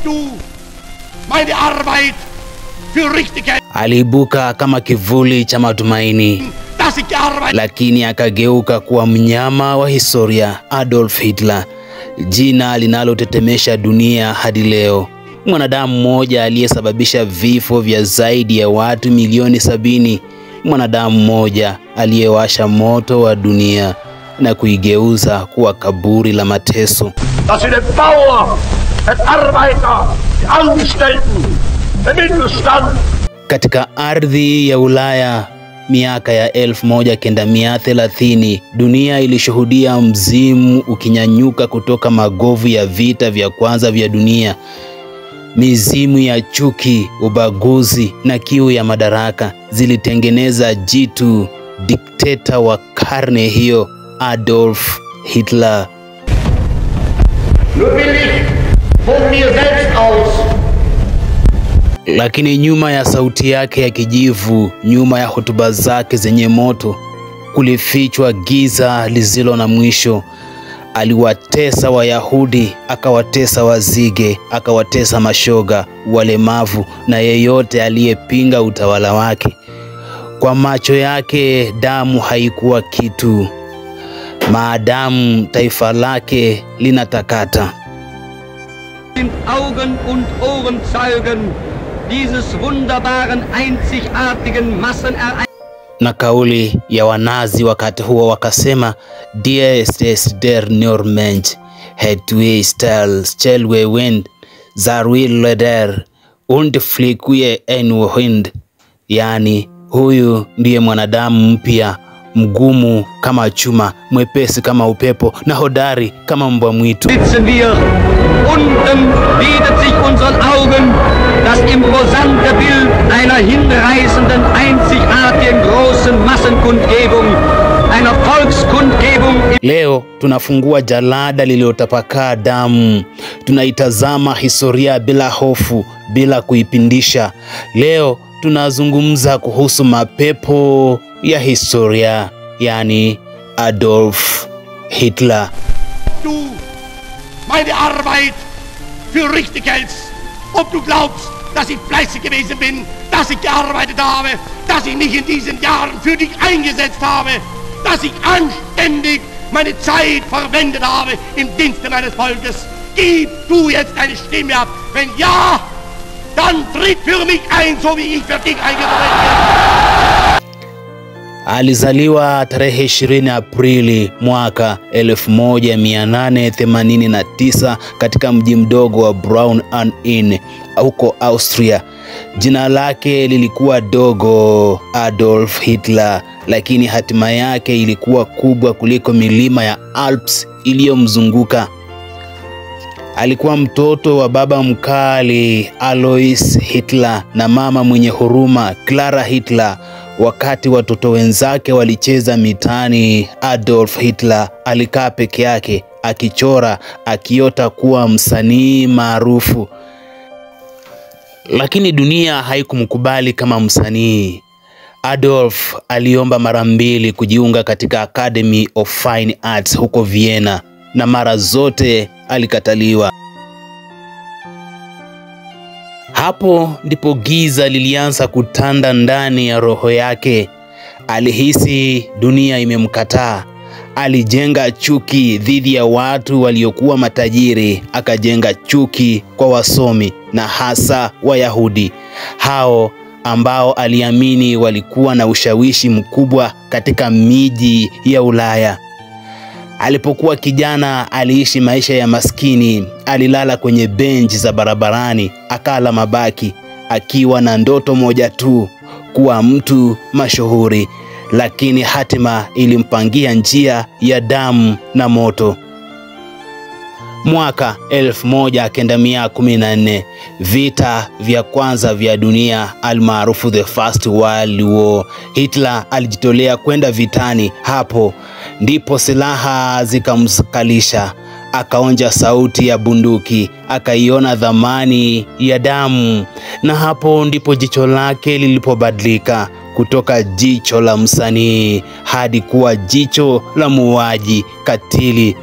du meine Arbeit für richtig hältst, Aliibuka kama kivuli cha matumaini, dass ich gearbeitet lakini akageuka kuwa mnyama wa historia, Adolf Hitler, jina linalotetemesha dunia hadi leo. Mwanadamu mmoja aliyesababisha vifo vya zaidi ya watu milioni 70, mwanadamu mmoja aliyewasha moto wa dunia na kuigeuza kuwa kaburi la mateso. dass sie den Bauer, den Arbeiter, die Angestellten, den Mittelstand Katika ardhi ya Ulaya miaka ya 1930, dunia ilishuhudia mzimu ukinyanyuka kutoka magovu ya vita vya kwanza vya dunia. Mizimu ya chuki, ubaguzi na kiu ya madaraka zilitengeneza jitu, dikteta wa karne hiyo, Adolf Hitler. Nun will ich von mir selbst aus Lakini nyuma ya sauti yake ya kijivu, nyuma ya hotuba zake zenye moto, kulifichwa giza lisilo na mwisho. Aliwatesa Wayahudi, akawatesa Wazige, akawatesa mashoga, walemavu na yeyote aliyepinga utawala wake. Kwa macho yake damu haikuwa kitu, maadamu taifa lake linatakata. Sind Augen und Ohrenzeugen dieses wunderbaren, einzigartigen Massenereignisses. Na kauli ya Wanazi wakati huo wakasema, Dies ist der nur Mensch, het stel chelwe wind zarwileder und flikie en wind, yaani huyu ndiye mwanadamu mpya, mgumu kama chuma, mwepesi kama upepo na hodari kama mbwa mwitu. Sitzen wir. Unten bietet sich unseren Augen das imposante Bild einer hinreißenden, einzigartigen großen Massenkundgebung, einer Volkskundgebung. Leo tunafungua jalada lililotapakaa damu. Tunaitazama historia bila hofu, bila kuipindisha. Leo tunazungumza kuhusu mapepo ya historia, yani Adolf Hitler. du meine Arbeit für richtig hältst, ob du glaubst, dass ich fleißig gewesen bin, dass ich gearbeitet habe, dass ich mich in diesen Jahren für dich eingesetzt habe, dass ich anständig meine Zeit verwendet habe im Dienste meines Volkes. Gib du jetzt deine Stimme ab. Wenn ja, dann tritt für mich ein, so wie ich für dich eingetreten bin. Alizaliwa tarehe 20 Aprili mwaka 1889 katika mji mdogo wa Braun am Inn huko Austria. Jina lake lilikuwa dogo, Adolf Hitler, lakini hatima yake ilikuwa kubwa kuliko milima ya Alps iliyomzunguka. Alikuwa mtoto wa baba mkali Alois Hitler na mama mwenye huruma Clara Hitler. Wakati watoto wenzake walicheza mitaani, Adolf Hitler alikaa peke yake akichora, akiota kuwa msanii maarufu. Lakini dunia haikumkubali kama msanii. Adolf aliomba mara mbili kujiunga katika Academy of Fine Arts huko Vienna, na mara zote alikataliwa. Hapo ndipo giza lilianza kutanda ndani ya roho yake. Alihisi dunia imemkataa. Alijenga chuki dhidi ya watu waliokuwa matajiri, akajenga chuki kwa wasomi na hasa Wayahudi, hao ambao aliamini walikuwa na ushawishi mkubwa katika miji ya Ulaya. Alipokuwa kijana aliishi maisha ya maskini, alilala kwenye benchi za barabarani, akala mabaki, akiwa na ndoto moja tu, kuwa mtu mashuhuri. Lakini hatima ilimpangia njia ya damu na moto. Mwaka 1914, vita vya kwanza vya dunia almaarufu the First World War, Hitler alijitolea kwenda vitani. Hapo ndipo silaha zikamkalisha, akaonja sauti ya bunduki, akaiona dhamani ya damu, na hapo ndipo jicho lake lilipobadilika kutoka jicho la msanii hadi kuwa jicho la muuaji katili.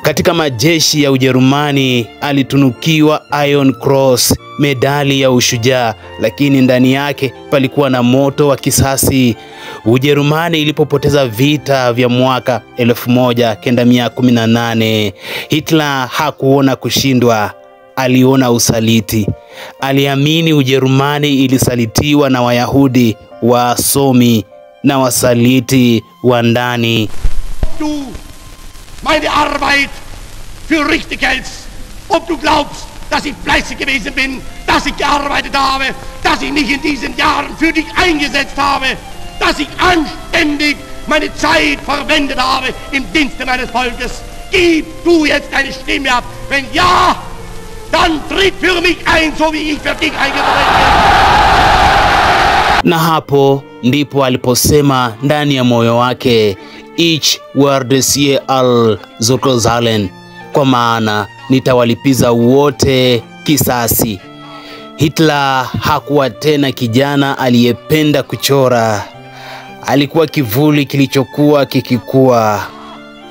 Katika majeshi ya Ujerumani alitunukiwa Iron Cross, medali ya ushujaa, lakini ndani yake palikuwa na moto wa kisasi. Ujerumani ilipopoteza vita vya mwaka 1918, Hitler hakuona kushindwa, aliona usaliti. Aliamini Ujerumani ilisalitiwa na Wayahudi, wasomi na wasaliti wa ndani. Du meine Arbeit für richtig hältst, ob du glaubst, dass ich fleißig gewesen bin, dass ich gearbeitet habe, dass ich mich in diesen Jahren für dich eingesetzt habe, dass ich anständig meine Zeit verwendet habe im Dienste meines Volkes. Gib du jetzt deine Stimme ab. Wenn ja, dann tritt für mich ein, so wie ich für dich eingetreten bin. Na hapo ndipo aliposema ndani ya moyo wake, Ich werde sie all zurückzahlen, kwa maana nitawalipiza wote kisasi. Hitler hakuwa tena kijana aliyependa kuchora. Alikuwa kivuli kilichokuwa kikikua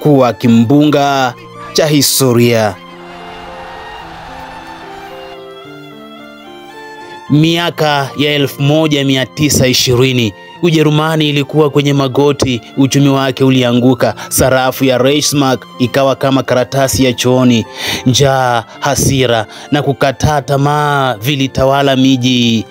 kuwa kimbunga cha historia. Miaka ya 1920 Ujerumani ilikuwa kwenye magoti, uchumi wake ulianguka, sarafu ya Reichsmark ikawa kama karatasi ya chooni. Njaa, hasira na kukataa tamaa vilitawala miji.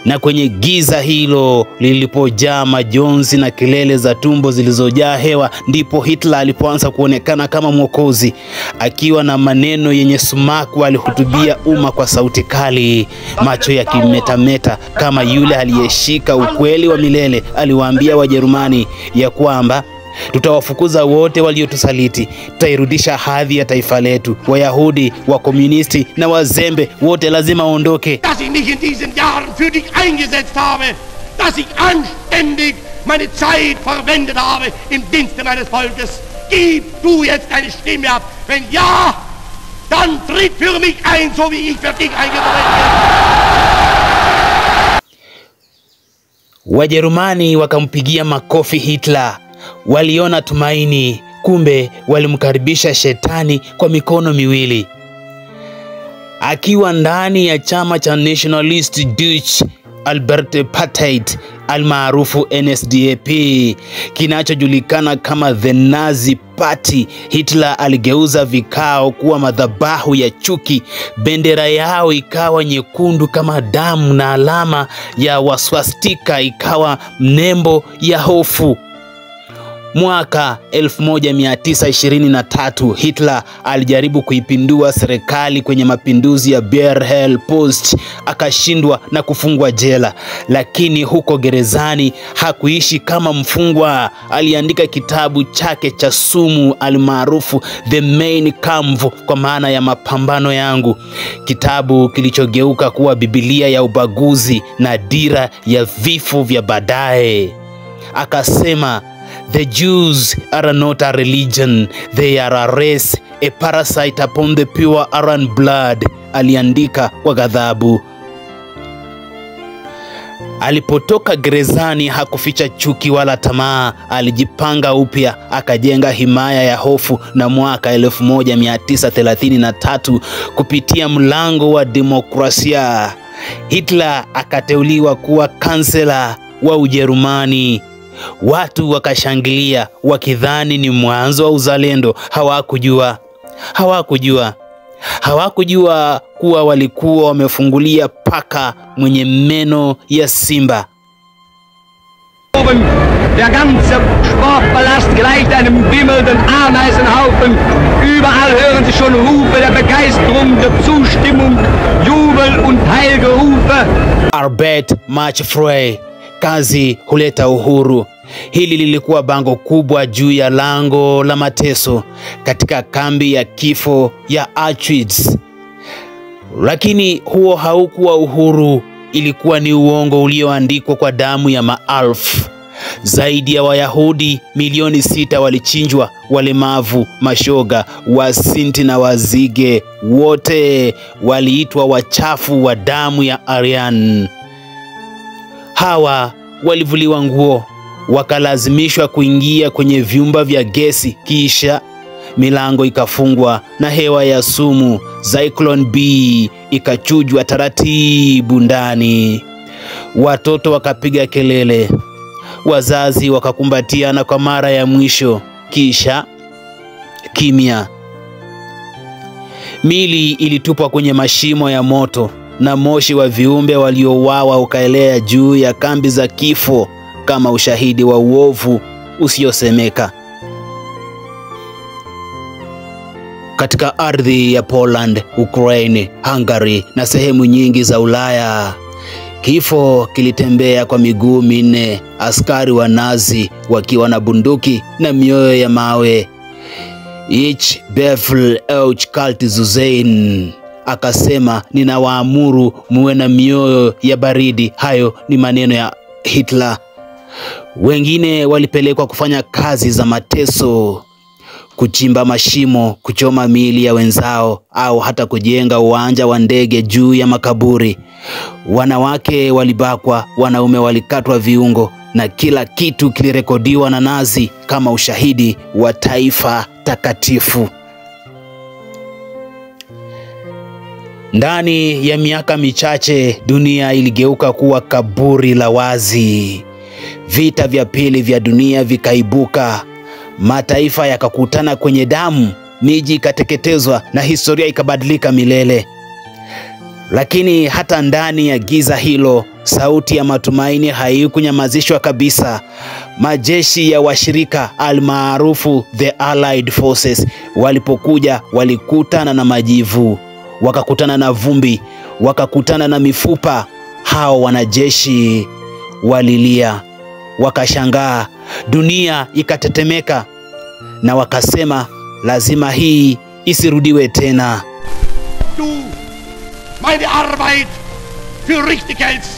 Na kwenye giza hilo lilipojaa majonzi na kelele za tumbo zilizojaa hewa, ndipo Hitler alipoanza kuonekana kama mwokozi. Akiwa na maneno yenye sumaku, alihutubia umma kwa sauti kali, macho yakimetameta kama yule aliyeshika ukweli wa milele. Aliwaambia Wajerumani ya kwamba tutawafukuza wote waliotusaliti, tutairudisha hadhi ya taifa letu. Wayahudi, wakomunisti na wazembe wote lazima waondoke. Dass ich mich in diesen Jahren für dich eingesetzt habe, dass ich anständig meine Zeit verwendet habe im Dienste meines Volkes. Gib du jetzt deine Stimme ab. Wenn ja, dann tritt für mich ein, so wie ich für dich eingetreten bin. Wajerumani wakampigia makofi Hitler. Waliona tumaini, kumbe walimkaribisha shetani kwa mikono miwili. Akiwa ndani ya chama cha Nationalist Deutsche Albert Partei almaarufu NSDAP, kinachojulikana kama The Nazi Party, Hitler aligeuza vikao kuwa madhabahu ya chuki. Bendera yao ikawa nyekundu kama damu na alama ya waswastika ikawa nembo ya hofu. Mwaka 1923 Hitler alijaribu kuipindua serikali kwenye mapinduzi ya Berlin Post, akashindwa na kufungwa jela. Lakini huko gerezani hakuishi kama mfungwa. Aliandika kitabu chake cha sumu almaarufu The Mein Kampf, kwa maana ya mapambano yangu, kitabu kilichogeuka kuwa Biblia ya ubaguzi na dira ya vifo vya baadaye. Akasema, The Jews are not a religion, they are a race, a parasite upon the pure Aryan blood, aliandika kwa ghadhabu. Alipotoka gerezani hakuficha chuki wala tamaa, alijipanga upya, akajenga himaya ya hofu, na mwaka 1933 kupitia mlango wa demokrasia, Hitler akateuliwa kuwa kansela wa Ujerumani. Watu wakashangilia wakidhani ni mwanzo wa uzalendo. Hawakujua kuwa walikuwa wamefungulia paka mwenye meno ya simba. Der ganze Sportpalast gleicht einem wimmelnden Ameisenhaufen. Überall hören Sie schon Rufe der Begeisterung, der Zustimmung, Jubel und Heilgerufe. Arbeit macht frei, kazi huleta uhuru. Hili lilikuwa bango kubwa juu ya lango la mateso katika kambi ya kifo ya Auschwitz. Lakini huo haukuwa uhuru, ilikuwa ni uongo ulioandikwa kwa damu ya maelfu. Zaidi ya Wayahudi milioni 6 walichinjwa, walemavu, mashoga, wasinti na wazige, wote waliitwa wachafu wa damu ya Aryan. Hawa walivuliwa nguo, wakalazimishwa kuingia kwenye vyumba vya gesi, kisha Milango ikafungwa na hewa ya sumu Zyklon B ikachujwa taratibu ndani. Watoto wakapiga kelele, wazazi wakakumbatiana kwa mara ya mwisho, kisha kimya. Mili ilitupwa kwenye mashimo ya moto na moshi wa viumbe waliouawa ukaelea juu ya kambi za kifo kama ushahidi wa uovu usiosemeka. Katika ardhi ya Poland, Ukraine, Hungary na sehemu nyingi za Ulaya, kifo kilitembea kwa miguu minne, askari wa Nazi wakiwa na bunduki na mioyo ya mawe. Ich befehl euch kalt zu sein, akasema ninawaamuru muwe na mioyo ya baridi. Hayo ni maneno ya Hitler. Wengine walipelekwa kufanya kazi za mateso, kuchimba mashimo, kuchoma miili ya wenzao, au hata kujenga uwanja wa ndege juu ya makaburi. Wanawake walibakwa, wanaume walikatwa viungo, na kila kitu kilirekodiwa na Nazi kama ushahidi wa taifa takatifu. Ndani ya miaka michache, dunia iligeuka kuwa kaburi la wazi. Vita vya pili vya dunia vikaibuka. Mataifa yakakutana kwenye damu, miji ikateketezwa na historia ikabadilika milele. Lakini hata ndani ya giza hilo, sauti ya matumaini haikunyamazishwa kabisa. Majeshi ya washirika almaarufu the Allied Forces walipokuja, walikutana na majivu, wakakutana na vumbi, wakakutana na mifupa. Hao wanajeshi walilia, wakashangaa, dunia ikatetemeka, na wakasema lazima hii isirudiwe tena. Du meine Arbeit für richtig hältst,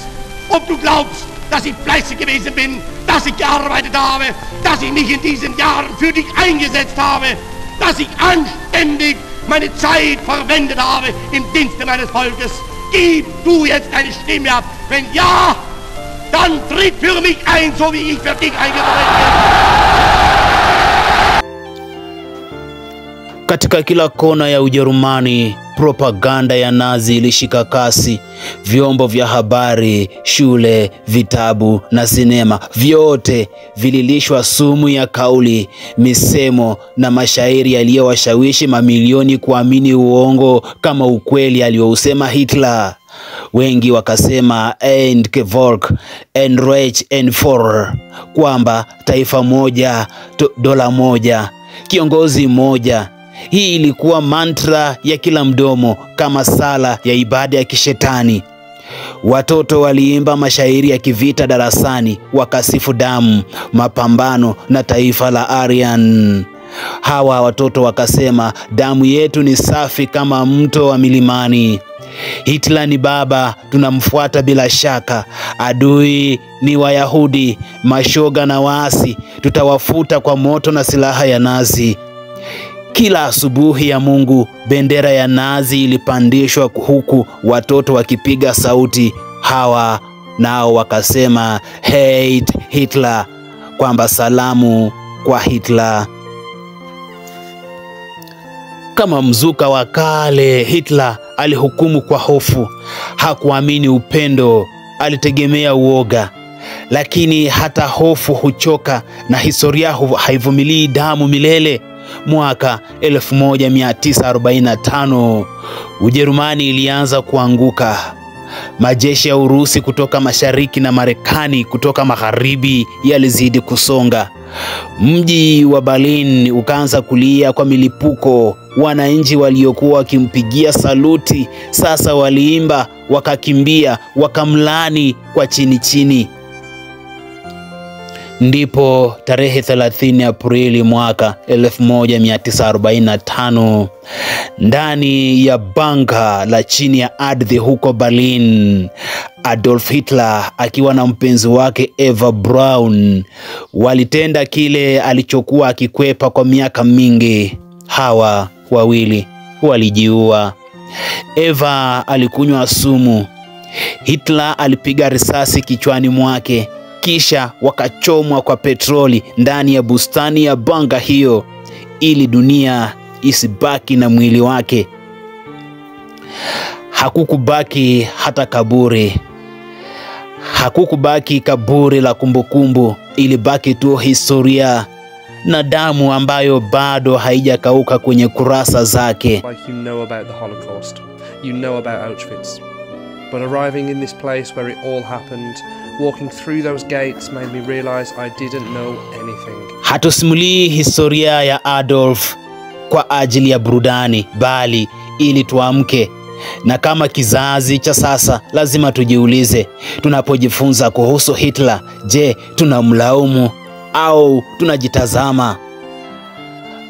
ob du glaubst, dass ich fleißig gewesen bin, dass ich gearbeitet habe, dass ich mich in diesen Jahren für dich eingesetzt habe, dass ich anständig meine Zeit verwendet habe im Dienste meines Volkes. Gib du jetzt deine Stimme ab. Wenn ja, dann tritt für mich ein, so wie ich für dich eingetreten bin. Katika kila kona ya Ujerumani, propaganda ya Nazi ilishika kasi. Vyombo vya habari, shule, vitabu na sinema, vyote vililishwa sumu ya kauli, misemo na mashairi yaliyowashawishi mamilioni kuamini uongo kama ukweli aliousema Hitler. Wengi wakasema Ein Volk, ein Reich, ein Führer, kwamba taifa moja, dola moja, kiongozi moja. Hii ilikuwa mantra ya kila mdomo, kama sala ya ibada ya kishetani. Watoto waliimba mashairi ya kivita darasani, wakasifu damu, mapambano na taifa la Aryan. Hawa watoto wakasema, damu yetu ni safi kama mto wa milimani. Hitler ni baba, tunamfuata bila shaka. Adui ni Wayahudi, mashoga na waasi, tutawafuta kwa moto na silaha ya Nazi. Kila asubuhi ya Mungu, bendera ya Nazi ilipandishwa huku watoto wakipiga sauti. Hawa nao wakasema Hate Hitler, kwamba salamu kwa Hitler. Kama mzuka wa kale, Hitler alihukumu kwa hofu. Hakuamini upendo, alitegemea uoga. Lakini hata hofu huchoka na historia haivumilii damu milele. Mwaka 1945 Ujerumani ilianza kuanguka. Majeshi ya Urusi kutoka mashariki na Marekani kutoka magharibi yalizidi kusonga. Mji wa Berlin ukaanza kulia kwa milipuko. Wananchi waliokuwa wakimpigia saluti sasa waliimba, wakakimbia, wakamlani kwa chini chini. Ndipo tarehe 30 Aprili mwaka 1945, ndani ya bunker la chini ya ardhi huko Berlin, Adolf Hitler akiwa na mpenzi wake Eva Braun walitenda kile alichokuwa akikwepa kwa miaka mingi. Hawa wawili walijiua. Eva alikunywa sumu, Hitler alipiga risasi kichwani mwake, kisha wakachomwa kwa petroli ndani ya bustani ya bunker hiyo. ili dunia isibaki na mwili wake. Hakukubaki hata kaburi. Hakukubaki kaburi la kumbukumbu, ilibaki tu historia na damu ambayo bado haijakauka kwenye kurasa zake. Like you know about the Holocaust, you know about Auschwitz. But arriving in this place where it all happened, walking through those gates made me realize I didn't know anything. Hatusimulii historia ya Adolf kwa ajili ya burudani, bali ili tuamke. Na kama kizazi cha sasa lazima tujiulize, tunapojifunza kuhusu Hitler, je, tunamlaumu au tunajitazama?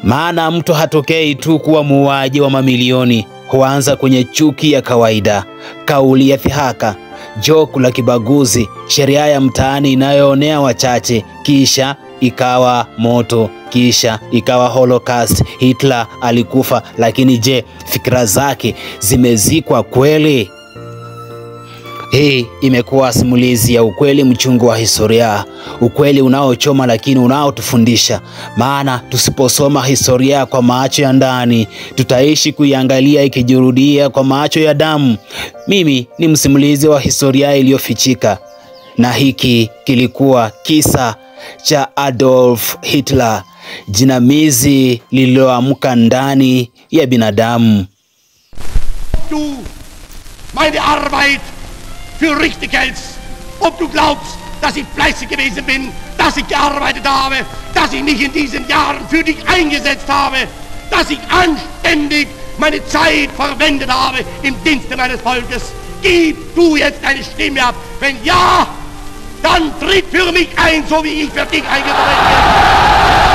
Maana mtu hatokei tu kuwa muuaji wa mamilioni, huanza kwenye chuki ya kawaida, kauli ya dhihaka, joku la kibaguzi, sheria ya mtaani inayoonea wachache, kisha ikawa moto, kisha ikawa Holocaust. Hitler alikufa, lakini je, fikra zake zimezikwa kweli? Hii imekuwa simulizi ya ukweli mchungu wa historia, ukweli unaochoma lakini unaotufundisha. Maana tusiposoma historia kwa macho ya ndani, tutaishi kuiangalia ikijirudia kwa macho ya damu. Mimi ni msimulizi wa historia iliyofichika, na hiki kilikuwa kisa cha Adolf Hitler, jinamizi lililoamka ndani ya binadamu. Du meine Arbeit für richtig hältst, ob du glaubst, dass ich fleißig gewesen bin, dass ich gearbeitet habe, dass ich mich in diesen Jahren für dich eingesetzt habe, dass ich anständig meine Zeit verwendet habe im Dienste meines Volkes. Gib du jetzt deine Stimme ab. Wenn ja, dann tritt für mich ein, so wie ich für dich eingetreten bin.